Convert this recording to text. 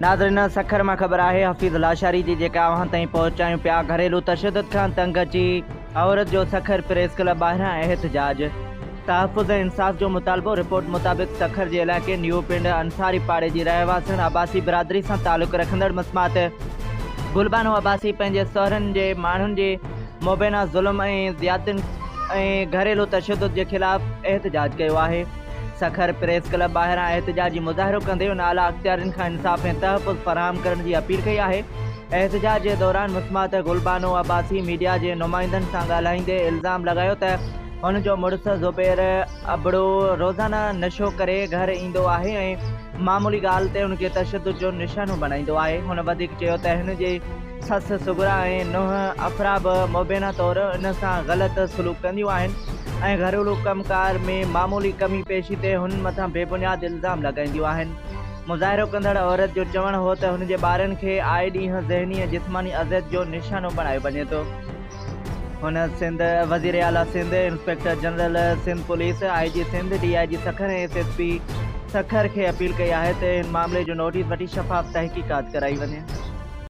ناظرين سکر مان خبر آهي حفيظ لاشاري جي جيڪا اوهان تائين پهچايون پيا گهريلو تشدد کان تنگ اچي عورت جو سکر پريس ڪلب ٻاهران احتجاج تحفظ ۽ انصاف جو مطالبو رپورٽ مطابق سکر جي علائقي نيو پنڊ انصاري پاڙي جي رهواسڻ عباسي برادري سان تعلق رکندڙ مسمات گلبانو عباسي پنهنجي سهرن جي ماڻهن جي مبينا ظلم ۽ زيادتين ۽ گهريلو تشدد جي خلاف احتجاج ڪيو آهي. سکر پريس ڪلب ٻاهران احتجاجي مظاهرو ڪندي ان اعليٰ اختيارين کان انصاف ۽ تحفظ فراهم ڪرڻ جي اپيل ڪئي آهي. احتجاج جي دوران مسمات گل بانو عباسي ميڊيا جي نمائندن سان ڳالهائيندي الزام لڳايو ته هن جو مڙس زبير ابڙو روزانه نشو ڪري گهر ايندو آهي ۽ معمولي ڳالهه تي هن کي تشدد جو نشانو بڻائيندو آهي. هن وڌيڪ چيو ته هن جي سس صغريٰ ۽ نونهن افرا به مبينا طور ان سان غلط سلوڪ ڪنديون آهن ۽ گهريلو ڪم ڪار ۾ معمولي ڪمي پيشي تي هن مٿان بي بنياد الزام لڳائينديون آهن. مظاهرو ڪندڙ عورت جو چوڻ هو ته هن جي ٻارن کي آئي ڏينهن ذهني ۽ جسماني اذيت جو نشانو بڻايو وڃي ٿو. هن سنڌ وزيراعليٰ Sindh, inspector general Sindh police, I G Sindh, D I G Sukkur ۽ S S P Sukkur کي اپيل ڪئي آهي ته هن معاملي جو نوٽيس وٺي شفاف تحقيقات ڪرائي وڃي.